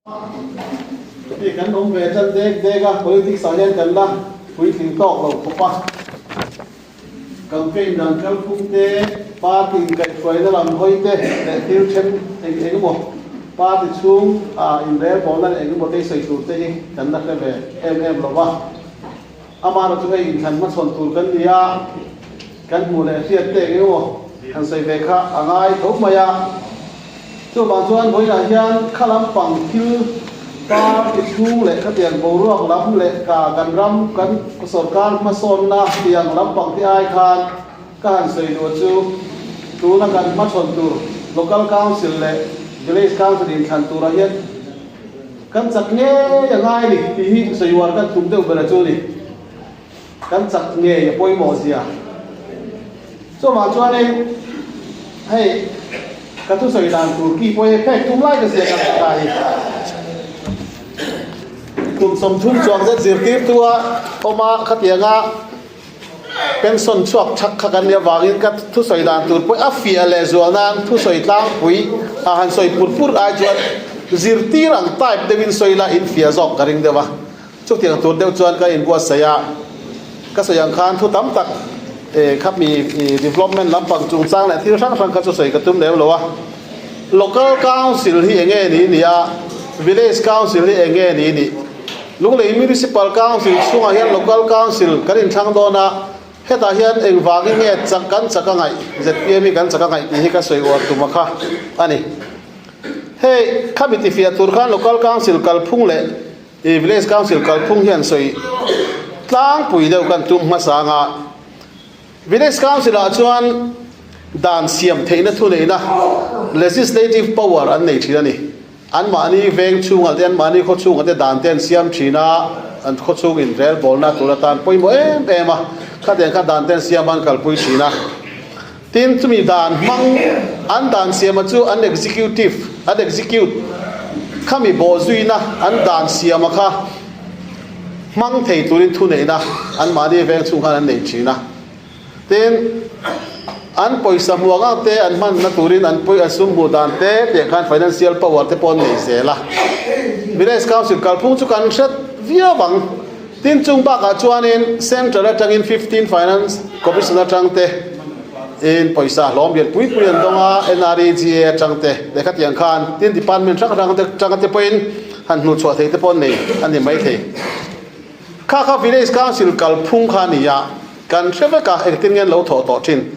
Hei kan awm ve tan dek dek a, politics ah hian kan la puitling tawk lo khawp a. Campaign dan kalphung te, party inkaihhruaina lam hawi te leh thil then eng eng emaw party chhung ah inrelbawlna leh eng emaw te sawi tur te hi kan la hre ve em em lo va. Amaherawh chu hei inthlan hmachhawn tur kan ni a, kan hmuh leh hriat te eng emaw han sawi ve kha a ngai tho mai a. Chuvang chuan vawiinah hian kha lampang thil party chhung leh khatiang boruak lam leh ka kan ram kan sorkar hmasawnna tiang lampang te ai khan ka han sawi duh chu tuna kan hmachhawn tur Local Council leh Village Council inthlan turah hian Kan chak ngei a ngai a ni tih hi sawi uar kan tum deuh ber a chu ni. Kan chak ngei a pawimawh zia. Chuvang chuanin hei ka thusawi dan tur ki pawh hi phek tum lai ka zia ka hre ta hi. Kum 30 chuang zet zirtirtu a awm a khatianga Pension chhuak thak kha kan nih avangin ka thusawi dan tur pawh a fiah leh zual nan thusawi tlangpui a han sawi pur pur ai chuan zirtir ang type deuhin sawi la in fiah zawk ka ring deuh a. Chutiang tur deuh chuan ka inbuatsaih a, ka sawi ang khan thu tam tak khami development lampang chungchang leh thil hrang hrang kha chu sawi ka tum lem lo a. Local Council hi eng nge ni ni a, Village Council hi eng nge ni ni? Lunglei Municipal Council chhungah hian Local Council kan inthlang dawn a, hetah hian engvangin nge chak kan chak a ngaih, zpm hi kan chak a ngaih tih hi ka sawi uar tum a kha a ni. Hei khami tifiah tur khan Local Council kalphung leh Village Council kalphung hian sawi tlangpui deuh kan tum hmasa anga Village Council ah chuan dan siam theihna thuneihna, legislative power, an nei thin a ni. Anmahni veng chhungah te, anmahni khaw chhungah te dan te an siam thin a, an khaw chhung inrel bawlna tur atan pawimawh em em a, khatiang kha dan te an siam a, an kalpui thin a. Tin, chumi dan hmang, an dan siama chu an executive, an execute, khami bawhzuina an dan siama kha hmang thei turin thuneihna anmahni veng chhung khan an nei thin a. Tin, an pawisa hmuh ang ang te an hmanna turin an pawi an sum hmuh dan te tiang khan financial power te pawh an nei zel a. Village Council kalphung chu kan hret viau ang. Tin, chung bakah chuanin Central atangin 15 Finance Commission atang te in pawisa hlawm lian pui pui an dawng a, NREGA atang te lehkha tiang khan tin department hrang hrang te atanga te pawhin han hnuhchhuah thei te pawh an nei a ni maithei. Kha kha Village Council kalphung kha a ni a. Kan hre vek a, engtin nge an lo thawh tawh thin.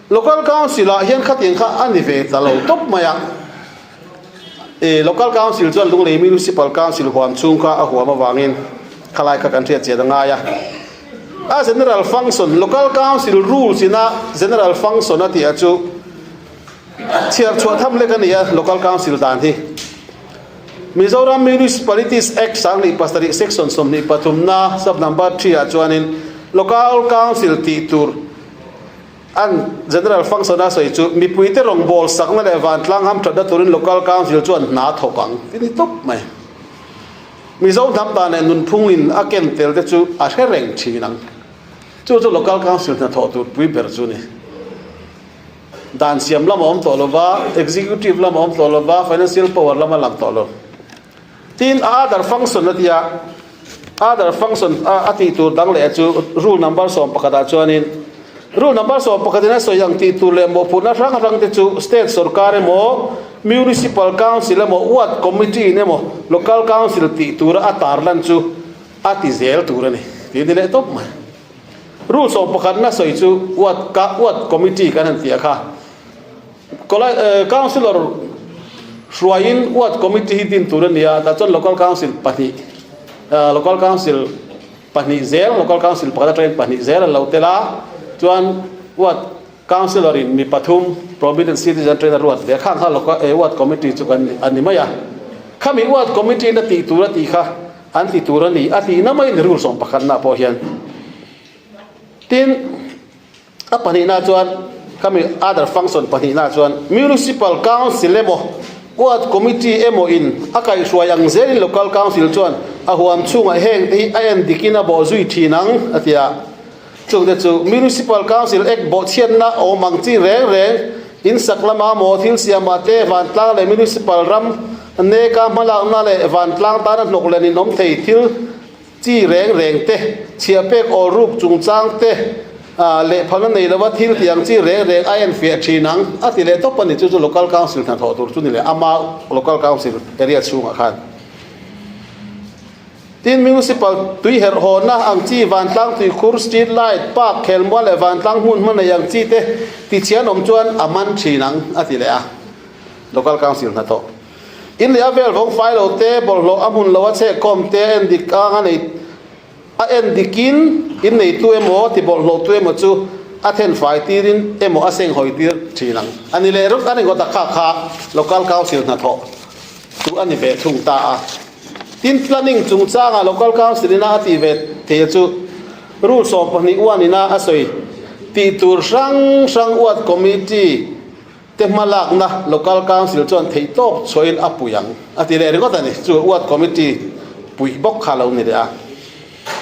Local Council ah hian khatiang kha a ni ve ta lo tawp mai a. E, Local Council chuan Lunglei Municipal Council huam chhung kha a huam avangin khalai kha kan hriat chian a ngai a. A General Function, Local Council Rules ina General Function a tih a chu chhiar chhuah tham lek a ni a Local Council dan hi. Mizoram Municipalities Act 2007 Section 23 na Sub Number 3 ah chuanin Local Council tih tur an General Function a sawi chu mipuite rawngbâwl sakna leh vantlang hamthatna turin Local Council chuan hna thawk ang ti ni tawp mai. Mizo hnam dan leh nunphung in a ken tel te chu a hre reng thin ang. Chu chu Local Council hnathawh tur pui ber chu ni. Dan siam lam a awm tawh lo va, executive lam a awm tawh lo va, financial power lam a lang tawh lo. Tin, a other function a tia, other function a tih tur dang leh chu rule number 11 ah chuanin rule number 11 in a sawi ang tih tur leh mawhphurhna hrang hrang te chu state sorkar emaw, municipal council emaw, ward committee in emaw, local council tih tura a tarlan chu a ti zel tur a ni tih a ni leh tawp mai. Rule 11 na sawi chu ward ka ward committee kan han tih a kha. Councillor hruaiin ward committee hi din tur a ni a, tah chuan local council pahnih local council pahnih zel local council pakhat atangin pahnih zel an lo tel a, chuan ward councillor in mi pathum prominent citizen atangin a ruat ve a, khang kha local ward committee chu kan a ni mai a. Khami ward committee in a tih tur a tih kha An ti tur a ni, a tihna mai ni rule 11 na pawh hian. Tin, a pahnihna chuan, khami other function pahnihna chuan, Municipal Council emaw, Ward Committee emaw in a kaihhruai ang zelin Local Council chuan a huam chhungah heng te hi a en dikin a bawh zui thin ang, a ti a. Chungte chu Municipal Council Act bawhchhiatna awm ang chi reng reng, in sak lama maw thil siamah te, vantlang leh Municipal ram. Neka hmalakna leh vantlang tana hnawk leh ninawm thei thil chi reng reng te, chhiah pek awl ruk chungchang te leh phalna nei lova thil tih ang chi reng reng a enfiah thin ang a ti leh tawp a ni. Chu chu Local Council hnathawh tur chu ni leh ama Local Council area chhungah khan. Tin, Municipal tui herh hawnna ang chi, vantlang tuikhur, street light, park, khelmual leh vantlang hmun hma nei ang chi te tichhian awm chuan a man thin ang a ti leh a. Local Council hnathawh. In leh a vel vawng fai lo te, bawlhhlawh a hmun lo a chhehkhawm te a endik ang a nei a endikin in neitu emaw ti bawlhhlawhtu emaw chu a then fai tirin emaw a senghawi tir thin ang a ni leh ruk a ni ngawt a kha kha Local Council hnathawh chu a ni ve thung ta a. Tin, Planning chungchanga Local Council ina a tih ve thei chu Rule 12 uan ina a sawi tih tur hrang hrang uat Committee te hmalakna Local Council chuan theihtawp chhuahin a pui ang a ti leh ringawt a ni. Chu Ward Committee puih bawk kha lo ni leh a.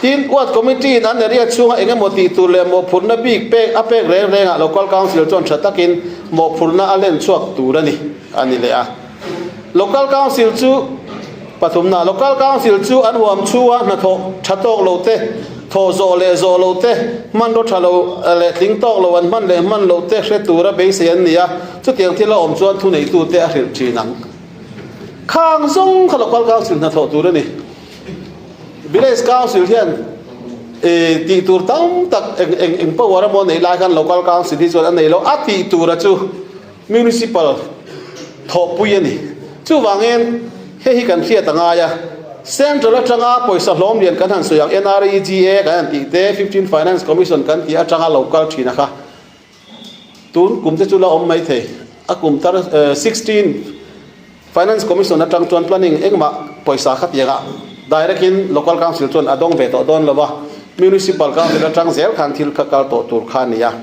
Tin, Ward Committee in an area chhunga eng emaw tih tur leh mawhphurhna bik pek a pek reng rengah Local Council chuan tha takin mawhphurhna a len chhuak tur a ni a ni leh a. Local Council chu pathumna Local Council chu an huam chhunga hnathawh tha tawk lo te, thawh zawh leh zawh lo te, hmanraw tha lo leh tling tawk lo an hman leh hman loh te hre tura beisei an ni a, chutiang thil a awm chuan thuneitute a hrilh thin ang. Khang zawng kha Local Council hnathawh tur a ni. Village Council hian tih tur tam tak eng eng eng power emaw a neih lai khan Local Council hi chuan a nei lo a tih tura chu Municipal thawhpui a ni. Chuvangin hei hi kan hriat a ngai a, Central atanga pawisa hlawm lian kan han sawi ang NREGA kan han tih te, Fifteen Finance Commission kan tih atanga lo kal thin a kha tun kum te chu la awm mai thei. A kum tar 16 Finance Commission atang chuan planning engmah pawisa kha tiangah direct in Local Council chuan a dawng ve tawh dawn lo va, Municipal Council atang zel khan thil kha kal tawh tur kha a ni a.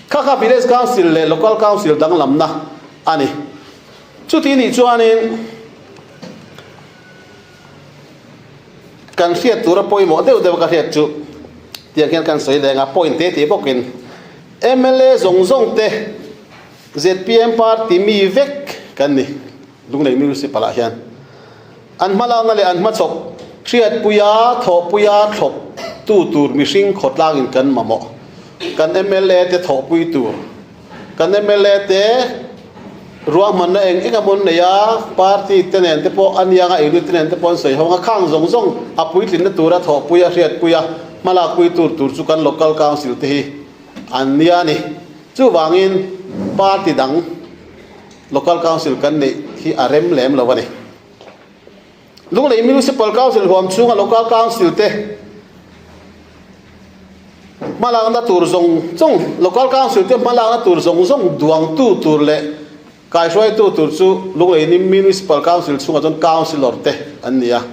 Kha kha Village Council leh Local Council danglamna a ni. Chuti nih chuanin kan hriat tura pawimawh deuh deuh ka hriat chu tiang hian kan sawi leng a, point te tih bawkin mla zawng zawng te zpm party mi vek kan ni Lunglei Municipal ah hian. An hmalakna leh an hmachhawp hriatpuia thawhpuia thlawp tu tur mihring khawtlangin kan mamawh. Kan mla te thawhpui tur, kan mla te ruahmanna eng eng emaw an nei a, party te nen te pawh a nianga eilut te nen te pawh an sawi ho ang a, khang zawng zawng a puitlinna tura thawhpuia hriatpuia hmalakpui tur tur chu kan local council te hi an nia a ni. Chuvangin party dang local council kan neih hi a rem lem lo a ni. Lunglei Municipal Council huam chhunga Local Council te hmalakna tur zawng zawng, Local Council te hmalakna tur zawng zawng duangtu tur leh kaihruaitu tur chu Lunglei Municipal Council chhungah chuan Councillor te an ni a.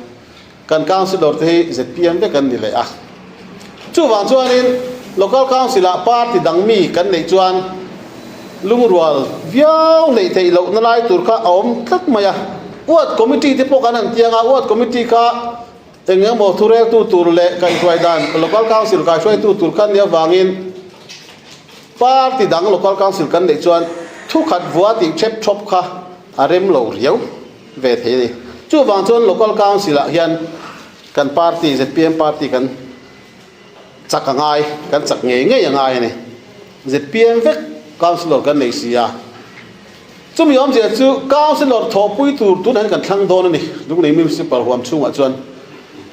Kan Councillor te hi zpm vek an ni leh a. Chuvang chuanin Local Council ah party dang mi kan neih chuan lungrual viau hleih theih lohna lai tur kha a awm tlat mai a. Ward Committee te pawh kan han tiang a, Ward Committee kha eng emaw thureltu tur leh kaihhruai dan Local Council kaihhruaitu tur kha nia vangin party dang Local Council kan neih chuan thukhat vua tih thep thawp kha a rem lo riau. ve thei a ni. Chuvang chuan Local Council ah hian kan party zpm party kan chak a ngai, kan chak ngei ngei a ngai a ni. Zpm vek Councillor kan nei si a. Chumi awmzia chu Councillor thawhpui tur tunah hian kan thlang dawn a ni, Lunglei Municipal huam chhungah chuan.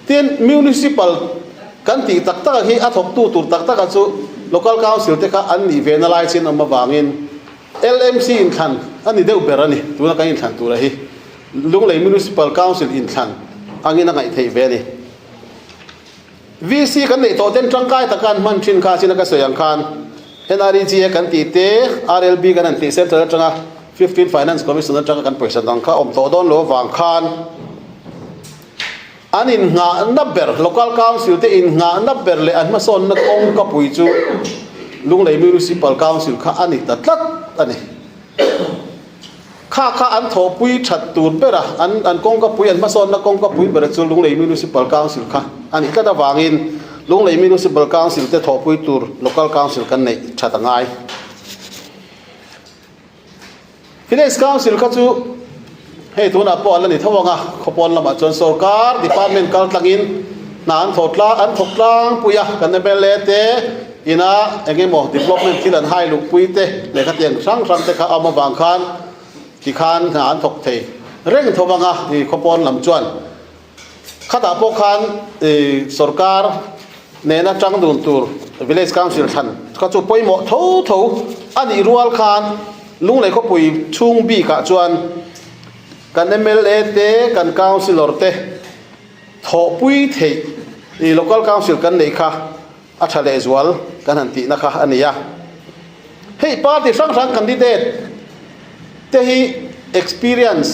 Tin, Municipal kan tih tak tak hi a thawktu tur tak taka chu Local Council te kha an nih ve na lai chin awm avangin, LMC inthlan a ni deuh ber a ni, tuna kan inthlan tura hi Lunglei Municipal Council inthlan angin a ngaih theih ve a ni. VC kan neih tawh ten tangkai taka an hman thin kha china ka sawi ang khan NREGA kan tih te, RLB kan han tih Central atanga 15 Finance Commission atanga kan pawisa dang kha awm tawh dawn lo avang khan An innghahna ber, Local Council te innghahna ber leh an hmasawnna kawngkapui chu Lunglei Municipal Council kha a ni ta tlat a ni. Kha kha an thawhpui that tur ber a, an an kawngkapui, an hmasawnna kawngkapui ber chu Lunglei Municipal Council kha a nih tlat avangin Lunglei Municipal Council te thawhpui tur Local Council kan neih that a ngai. Village Council kha chu. Hei tunah pawh a la ni tho ang a, khawpawn lamah chuan sorkar department kal tlangin hna an thawh tlang an thawk tlangpui a, kan mla te ina eng emaw development thil an hai luhpui te leh khatiang hrang hrang te kha a awm avang khan tikhan hna an thawk thei reng tho ang a, khawpawn lam chuan. Khatah pawh khan sorkar nena tang dun tur Village Council thlan kha chu pawimawh tho tho a nih rual khan Lunglei khawpui chhung bikah chuan kan mla te kan Councillor te thawhpui theih Local Council kan neih kha a tha lehzual kan han tihna kha a ni a. Hei party hrang hrang candidate te hi experience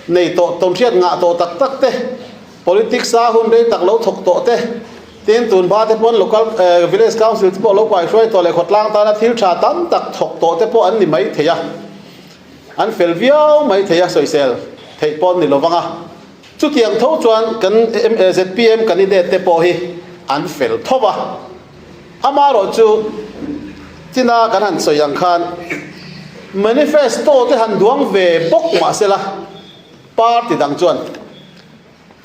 nei tawh tawnhriat ngah tawh tak tak te, politics a hun rei tak lo thawk tawh te, tin tun hma te pawn local village council te pawh lo kaihruai tawh leh khawtlang tana thil tha tam tak thawk tawh te pawh an ni mai thei a, an fel viau mai thei a sawisel theih pawh an ni lovang a. Chutiang tho chuan kan zpm candidate te pawh hi an fel tho va, amaherawhchu china kan han sawi ang khan manifesto te han duang ve bawk mahsela party dang chuan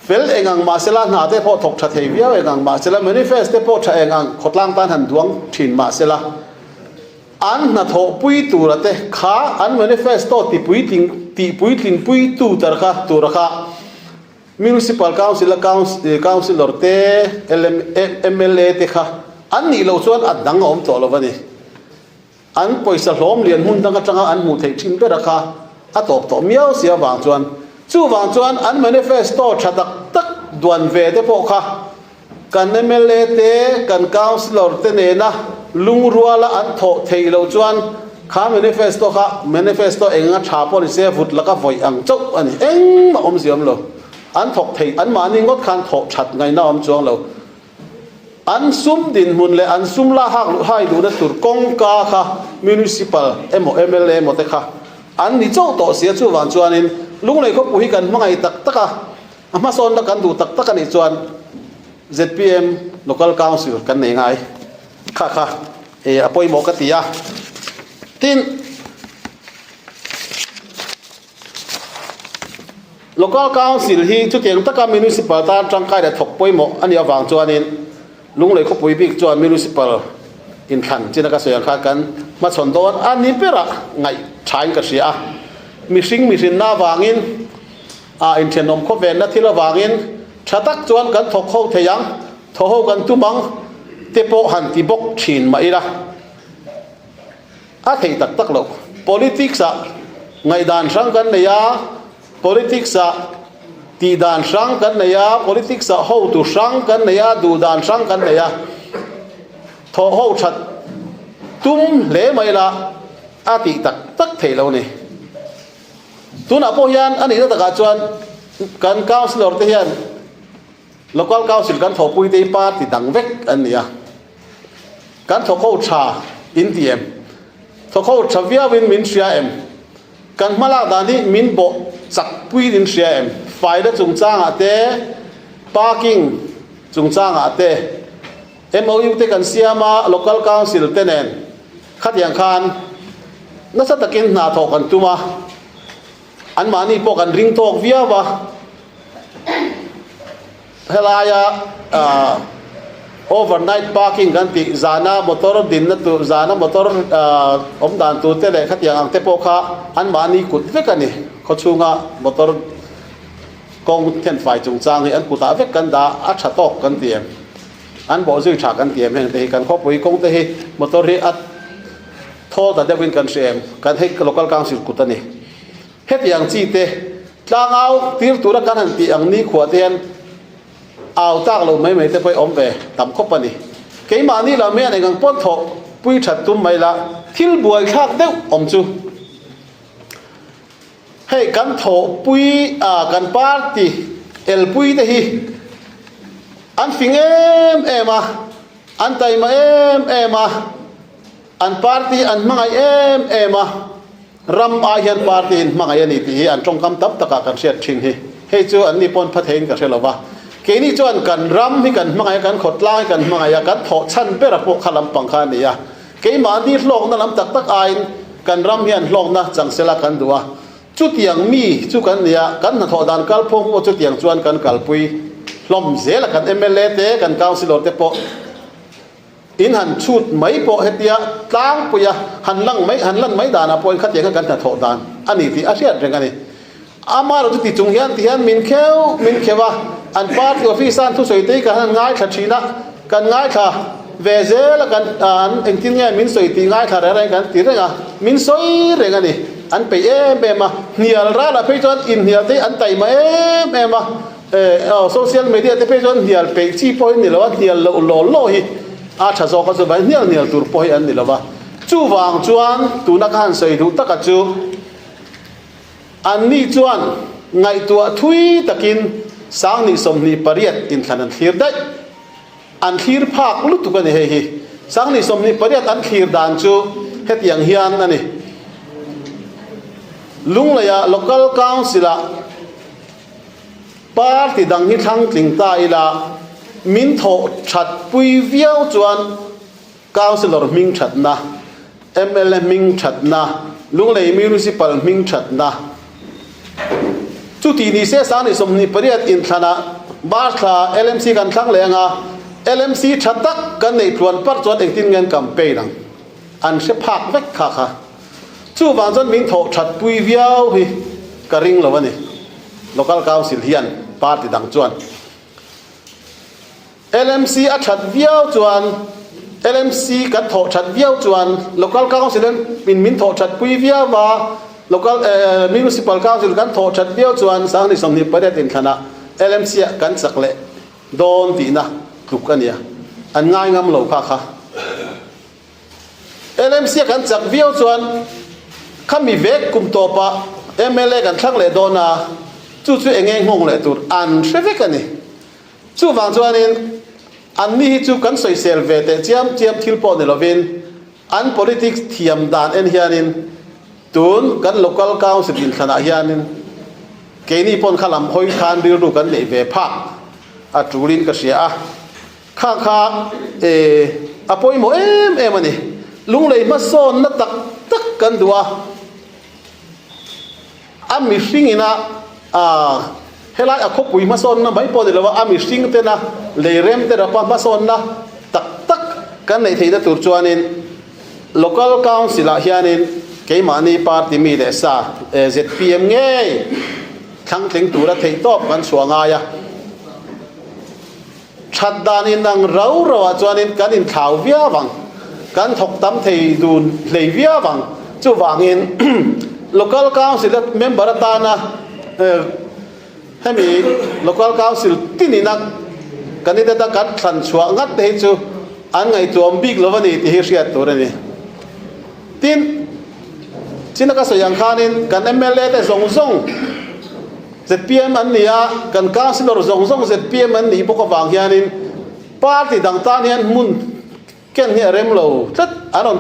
fel eng ang mahsela hna te pawh thawk tha thei viau eng ang mahsela manifest te pawh tha eng ang khawtlang tan han duang thin mahsela An hnathawhpui tura te kha an manifesto tipuitling tihpuitlingpui tu tar kha tura kha Municipal Council a Councillor te mla te kha an nih loh chuan a dang a awm tawh lo a ni. An pawisa hlawm lian hmun dang atanga an hmuh theih thin bera kha a tawp tawh miau si avang chuan chuvang chuan an manifesto tha tak tak duan ve te pawh kha Kan mla te, kan councillor te nena lungruala an thawh theih loh chuan kha manifesto kha manifesto eng a tha pawh ni se vut laka vawih ang chauh a ni. Engmah awmzia awm lo. An thawk thei, anmahni ngawt khan thawh that ngaihna awm chuang lo. An sum dinhmun leh an sum la hak luh hai duhna tur kawngka kha municipal emaw mla emaw te kha an ni chauh tawh sia chuvang chuanin Lunglei khawpui hi kan hmangaih tak tak a. A hmasawnna kan duh tak tak a nih chuan zpm Local Council kan nei ngai kha kha e a pawimawh ka ti a. Tin, Local Council hi chutiang taka Municipal tan tangkai leh thawk pawimawh a nih avang chuanin Lunglei khawpui bik chuan Municipal inthlan china ka sawi ang kha kan hmachhawn dawn a ni berah ngaih thain ka hria a. Mihring mihrinna avangin A inthenawm khawvenna thil avangin tha tak chuan kan thawk ho thei ang, thaw ho kan tum ang te pawh han ti bawk thin mah ila a theih tak tak loh. Politics ah ngaihdan hrang kan nei a, politics ah tihdan hrang kan nei a, politics ah hotu hrang kan nei a, duhdan hrang kan nei a, thawh ho that tum hle mah ila a tih tak tak theih lo a ni. Tunah pawh hian a nihna takah chuan kan councillor te hian local council kan thawhpui te hi party dang vek an ni a, kan thawk ho tha in ti em? Thawk ho tha viauin min hria em? Kan hmalak dan hi min bawh chak puiin in hria em? Faina chungchangah te, parking chungchangah te, MOU te kan siam a, local council te nen khatiang khan nasa takin hna thawh kan tum a, anmahni pawh kan ring tawk viau a, helaia overnight parking kan tih zana motor dinna tur zana motor awm dan tur te leh khatiang ang te pawh kha anmahni kut vek a ni, khawchhunga motor kawng thenfai chungchang hi an kutah vek kan dah a tha tawk kan ti em? An bawh zui tha kan ti em heng te hi kan khawpui kawng te hi motor hi a thawl ta deuhin kan hre em kan hei local council kut a ni. Hetiang chi te tlangau tir tura kan han tih ang nikhua te hian au tak lo mai mai te pawh hi awm ve tam khawp a ni. Keimahni lam hian engang pawn thawh pui that tum mai la thil buaithlak deuh awm chu. Hei kan thawhpui a kan party elpui te hi an fing em em a, an taima em em a, an party an hmangaih em em a, ram ai hian party in hmangaih a ni tih hi an tawngkam tam takah kan hriat thin hi. Hei chu an ni pawn pha theiin ka hre lo va. Keini chuan kan ram hi kan hmangaih a, kan khawtlang hi kan hmangaih a, kan thawh chhan bera pawh kha lampang kha a ni a. Keimahni hlawkna lam tak tak aiin kan ram hian hlawkna chang sela kan duh a. Chutiang mi chu kan ni a, kan hnathawh dan kalphung pawh chutiang chuan kan kalpui hlawm zel a, kan mla te, kan councillor te pawh in han chhut mai pawh hetia tlangpui a han lang mai, han lan mai danah pawhin khatiang kha kan hnathawh dan a ni tih a hriat reng a ni. Amaherawh chuti chung hian ti hian min kheuh min kheuh a, an party office a an thusawi te hi kan han ngaithla thin a, kan ngaithla ve zel a, kan an engtin nge min sawi tih ngaithla reng reng kan ti reng a, min sawi reng a ni, an peih em em a, hnial ralah phei chuan inhnial te hi an taima em em a, eh aw social media te phei chuan hnial peih chi pawh hi an ni lo a, hnial loh law law hi a tha zawk a, chuvangin hnial hnial tur pawh hi an ni lo va, chuvang chuan tuna ka han sawi duh taka chu. Anni chuan ngaihtuah thui takin Sangni 28 inthlan an thlir daih. An thlir phak lutuk a ni hei hi. Sangni 28 an thlir dan chu hetiang hian a ni. Lungleiah Local Council-ah party dang hi thlang tling ta ila min thawh that pui viau chuan Councillor hming thatna, mla hming thatna, Lunglei Municipal hming thatna. Chuti ni se Sangni 28 inthlanah March thla LMC kan thlang leh anga, LMC tha tak kan neih tluan parh chuan engtin nge an campaign ang? An hre phak vek kha kha. Chuvang chuan min thawh that pui viau hi ka ring lo a ni. Local Council hian party dang chuan. LMC a that viau chuan LMC kan thawh that viau chuan Local Council in min thawh that pui viau a, Local Municipal Council kan thawh that viau chuan 2028 inthlanah LMC ah kan chak leh dawn tihna tluk a nia, an ngai ngam lo kha kha. LMC a kan chak viau chuan khami vek kum tawpah mla kan thlang leh dawn a, chu chu eng eng nghawng leh tur an hre vek a ni. Chuvang chuanin anni hi chu kan sawisel ve teh chiam chiam thil pawh ni lovin an politics thiam dan en hianin tun kan local council inthlanah hianin keini pawn kha lam hawi khan rilru kan neih ve phak a tulin ka hria a, kha kha a pawimawh em em a ni. Lunglei hmasawnna tak tak kan duh a. A mihring ina helai a khawpui hmasawnna mai pawh ni lo a, a mihring tena lei rem te rapa hmasawnna tak tak kan neih theihna tur chuanin Local Council ah hianin keimahni party mi leh sa zpm ngei thlangtling tura theihtawp kan chhuah ngai a. That dan inang rau rau ah chuanin kan inthlau viau ang, kan thawk tam thei dun hlei viau ang. Chuvangin Local Council a member atana hemi Local Council tinina candidate a kan thlan chhuah ngat te hi chu an ngaihtuam bik lo a ni tih hi hriat tur a ni. Tin, china ka sawi ang khanin kan mla te zawng zawng zpm an ni a, kan councillor zawng zawng zpm an nih bawk avang hianin party dang tan hian hmun ken hi a rem lo tlat, an rawn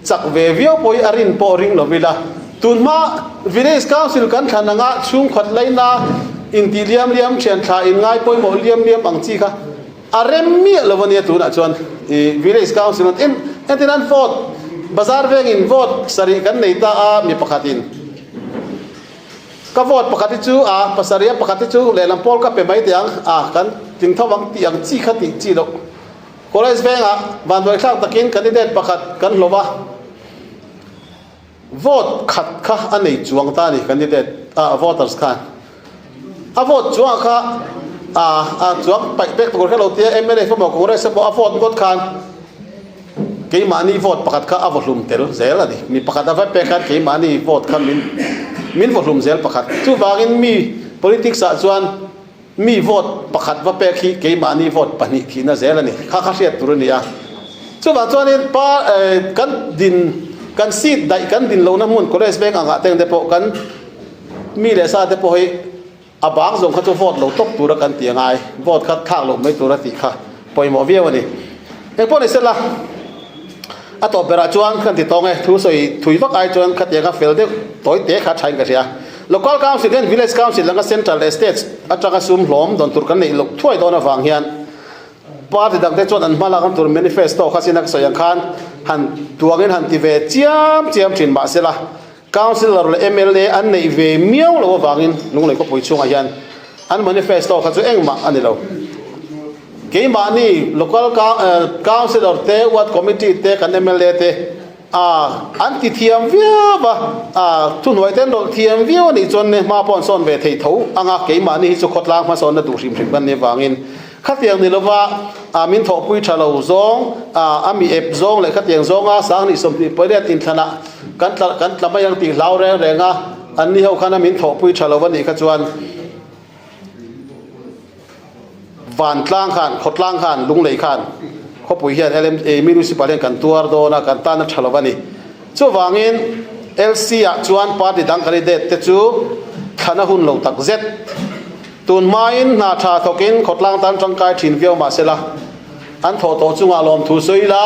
chak ve viau pawh hi a rin pawh ring lo ila. Tunhma village council kan thlan anga chhungkhat laina intih liam liam thian thla inngai pawimawh liam liam ang chi kha A rem miah lo a nia tunah chuan i village council an en entir an vote bazar vengin vote sarih kan nei ta a mi pakhatin ka vote pakhat hi chu a pasarih a pakhat hi chu lehlam pawl ka pe mai teh ang a kan tling tho ang tih ang chi kha tih chi loh college vengah vanduai thlak takin candidate pakhat kan hlawh a. Vote khat kha a nei chuang ta a ni candidate ah voters khan a vote chuangah kha ah a chuang paih pek tur kha lo tia mla emaw congress emaw a vote ngawt khan keimahni vote pakhat kha a vaw hlum tel zel a ni mi pakhat a va pek khan keimahni vote kha min min vaw hlum zel pakhat chuvangin mi politics ah chuan Mi vote pakhat va pek hi keimahni vote pahnih thihna zel a ni. Kha kha hriat tur a ni a. Chuvang chuanin pa kan din kan seat daih kan din lohna hmun college veng angah teng te pawh kan mi leh sa te pawh hi a bang zawng kha chu vote lo tawp tura kan ti angai. Vote kha thlak loh mai tura tih kha pawimawh viau a ni. Engpawh ni sela a tawp berah chuan kan ti tawng e, thu sawi thui vak ai chuan khatiang a fel deuh tawi te kha thain ka hria. Local Council hian Village Council anga Central leh State atanga sum hlawm dawn tur kan neih loh thuai dawn avang hian party dangte chuan an hmalak ang tur manifesto kha sin a ka sawi ang khan han tuangin han ti ve chiam chiam thin mahsela. Councillor leh mla an neih ve miau loh avangin Lunglei khawpui chhungah hian an manifesto kha chu engmah a ni lo. Keimahni local councillor te, ward committee te, kan mla te an ti thiam viau a, thuhnuai te an rawlh thiam viau a nih chuan hma pawh an sawn ve thei tho ang a, keimahni hi chu khawtlang hmasawnna duh hrim hrim kan nih avangin Khatiang ni lova min thawhpui tha lo zawng, a mi ep zawng leh khatiang zawnga 20 28 inthlanah kan tla kan tla mai ang tih hlau reng reng a, an ni ho khan a min thawhpui tha lo a nih kha chuan vantlang khan, khawtlang khan, lunglei khan khawpui hian LMA Municipal hian kan tuar dawn a, kan tan a tha lo a ni. Chuvangin LC ah chuan party dang candidate te chu thlana hun lo tak zet. Tun hmain hna tha thawkin khawtlang tan tangkai thin viau mah sela, an thawh tawh chungah lawmthu sawi ila,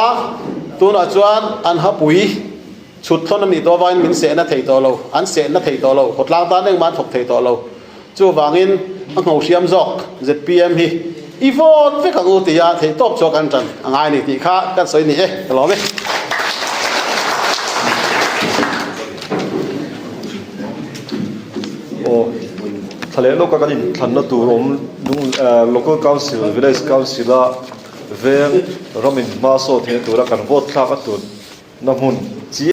tunah chuan an hapui chhut thlawn a nih tawh avangin min sehna thei tawh lo, an sehna thei tawh lo, khawtlang tan engmah an thawk thei tawh lo. Chuvangin a ngho hriam zawk zpm hi i vote vek ang u tia theihtawp chu kan tan a ngai a ni tih kha kan sawi ni e, ka lawm e. Aw, thla leh lawka kan inthlanna tur awm lung Local Council, Village Council a veng ramin hma saw theihna tura kan vote thlak a tun na hmun chi.